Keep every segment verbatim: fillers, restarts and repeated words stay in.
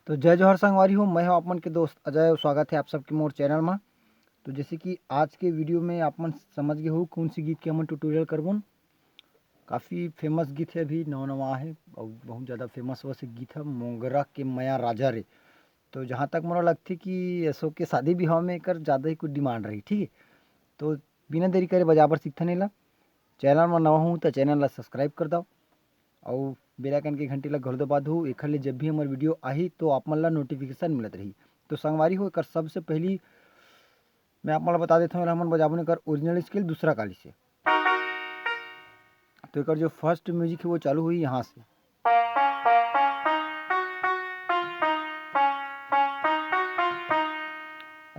तो जय जोहार संगवारी हो, मैं हूं आप मन के दोस्त अजय और स्वागत है आप सबके मोर चैनल मा। तो जैसे कि आज के वीडियो में आप मन समझ गए हो कौन सी गीत के हमन ट्यूटोरियल करबोन। काफ़ी फेमस गीत है, अभी नवा नवा है और बहुत ज़्यादा फेमस हुआ से गीत है मोंगरा के मया राजा रे। तो जहाँ तक मोला लगथे कि एसो के शादी बिहाव में एकर ज़्यादा ही कुछ डिमांड रही, ठीक है। तो बिना देरी करे बजा बर सीखथन एला। चैनल में नवा हूँ तो चैनल ला सब्सक्राइब कर दो और बेल आइकन के घंटी ला घलो दबा दो, एखर ले जब भी हमर वीडियो आही तो आप मन ला नोटिफिकेशन मिलत रही। तो संगवारी हो, एकर सबसे पहली मैं आप मन ला बता देता हूँ, हमन बजाबो एकर ओरिजिनल स्केल दूसरा काली से। तो एकर जो फर्स्ट म्यूजिक है वो चालू हुई यहाँ से,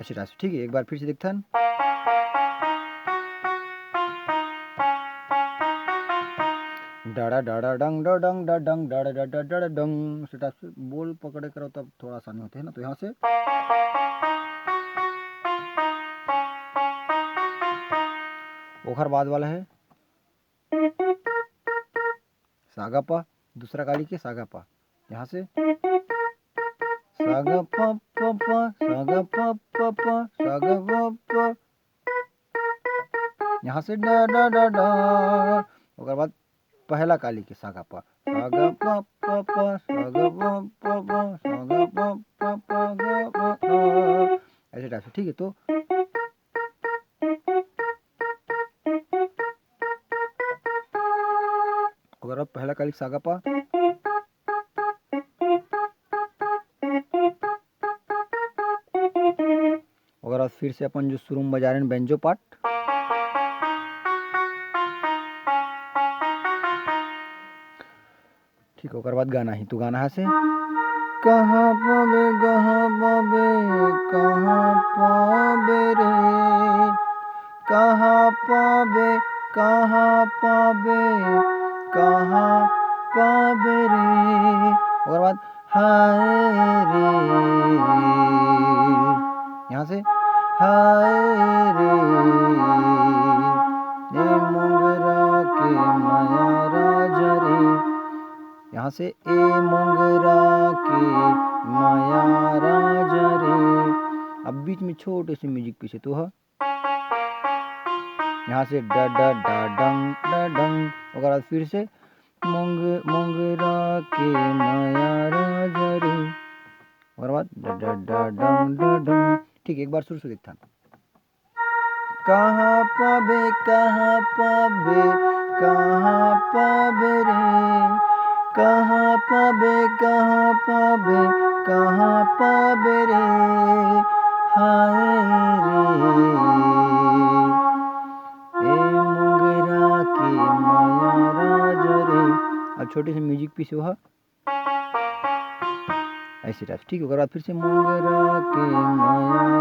ऐसे टाइप से, ठीक है। एक बार फिर से देखथन। डाड़ा डाड़ा डंग डा डंग डा डंग डाड़ा डा डा डा डंग, ऐसे टाइप से बोल पकड़े करो तब थोड़ा आसानी होते है ना। तो यहाँ से ओखर बाद वाला है सागा पा, दूसरा काली के सागा पा। यहाँ से सागा पा पा पा, सागा पा पा पा, सागा पा पा। यहाँ से डा डा डा डा। ओकर बाद पहला काली के सागा पा, सागा पा पा पा, सागा पा पा पा, सागा पा पा पा, गा पा पा। ऐसे टाइप से, ठीक है। तो अगर आप पहला काली के सागा पा, अगर आप फिर से अपन जो शुरू में बजा रहे हैं बेंजो पार्ट, ठीक, ओकर बाद गाना ही। तो गाना है से कहाँ पाबे, कहाँ पाबे, कहाँ पाबे रे, कहाँ पाबे, कहाँ पाबे, कहाँ पाबे रे। ओकर बाद हाय रे, यहाँ से हाय रे, ए मोंगरा के मया राजा रे। यहाँ से ए मोंगरा के मया राजा रे। अब बीच में छोटे से म्यूजिक पीछे तो है, यहाँ से डा डा डा डंग डा डंग, ओकर बाद फिर से मोंग मोंगरा के मया राजा रे, ओकर बाद डा डा डा डंग डा डंग। ठीक, एक बार शुरू से देखथन। कहाँ पाबे, कहाँ पाबे, कहाँ पाबे रे, कहाँ पाबे, कहाँ पाबे, कहाँ पाबे रे, हाय रे, ए मोंगरा के मया राजा रे। अब छोटे से म्यूजिक पीछे वहाँ ऐसे टाइप, ठीक है। ओकर बाद फिर से मोंगरा के मया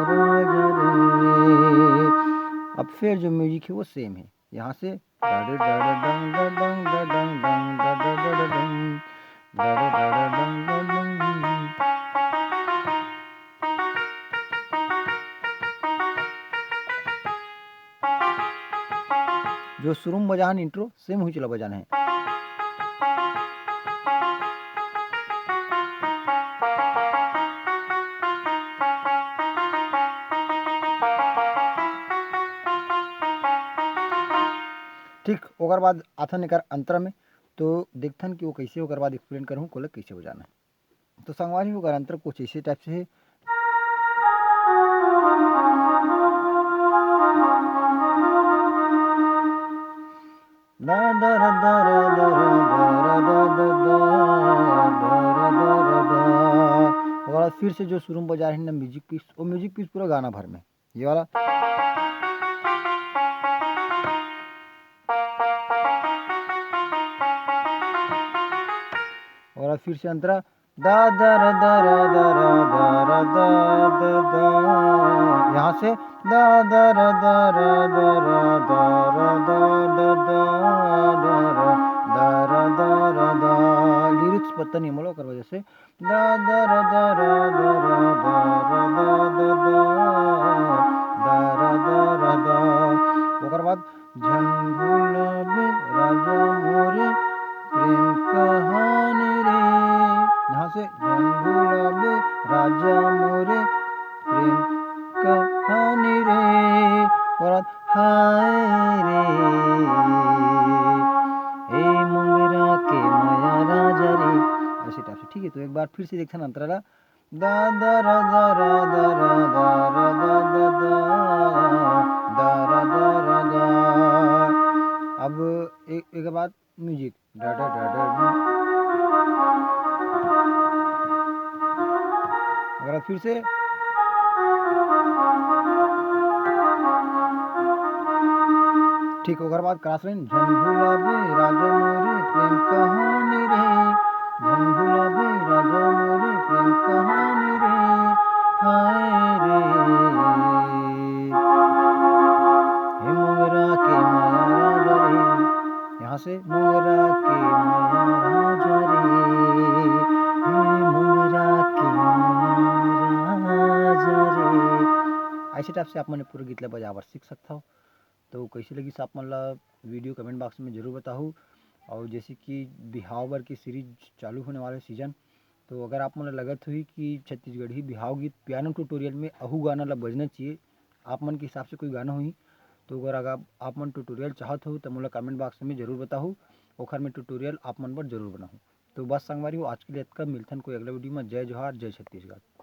राजा रे। अब फिर जो म्यूजिक है वो सेम है, यहाँ से डाडे डाडे डंग डा डंग डा डंग डंग डा डा डा डा डंग, डाडे डाडे डंग डा डंग। जो शुरू में बजान इंट्रो, सेम हुई चला बजाना है। ठीक, ओकर बाद आथन एकर अंतरा में, तो देखथन कि वो कैसे, ओकर बाद एक्सप्लेन करहूँ कोला कैसे बजाना है। तो संगवारी हो, ओकर अंतरा कुछ इसी टाइप से है। ओकर बाद फिर से जो शुरू में बजा रहे हैं ना म्यूजिक पीस, वो म्यूजिक पीस पूरा गाना भर में, ये वाला। और फिर से अंतरा, दा दर दर दर दर दा द दा। यहाँ से दा दर दर दर दर दा द दा दर दर दर दा। लिरिक्स पता नहीं मोला, ओकर वजह से दा दर दर दर दर दा द दा दर दर दा। ओकर बाद झन भुलाबे राजा मोरे प्रेम कहानी रे। यहाँ से झन बोलाबे राजा मोरे प्रेम कहानी रे, और हाय रे, ए मोंगरा के मया राजा रे। ऐसे टाइप से, ठीक है। तो एक बार फिर से देखते हैं अंतरा ला। दा दा रा दा रा दा रा दा रा दा दा दा, दा रा दा रा दा। अब एक, एक बात म्यूजिक, डा डा डा डा डा। अगर फिर से, ठीक, ओकर बाद क्रॉस लाइन, झन भुलाबे राजा मोरे प्रेम कहानी रे, झन भुलाबे राजा मोरे प्रेम कहानी रे, हाय रे, हे मोंगरा के मया राजा रे। यहाँ से मोंगरा के मया राजा रे, हे मोंगरा के मया राजा रे। ऐसे टाइप से आप मन पूरा गीत ला बजावर सीख सकत हव। तो कैसे लगिस आप मन ला वीडियो, कमेंट बॉक्स में जरूर बताहू। और जैसे कि बिहाव बर की सीरीज चालू होने वाला सीजन, तो अगर आप मन ला लगत हुई कि छत्तीसगढ़ी बिहाव गीत पियानो ट्यूटोरियल में अहू गाना ला बजना चाहिए आप मन के हिसाब से कोई गाना होही, तो अगर, अगर आप मन ट्यूटोरियल चाहत हो तो मोला कमेंट बॉक्स में जरूर बताहू, ओखर में ट्यूटोरियल आप मन बर जरूर बनाहू। तो बस संगवारी हो, आज के लिए इतना, मिलथन कोई अगला वीडियो में। जय जोहार, जय छत्तीसगढ़।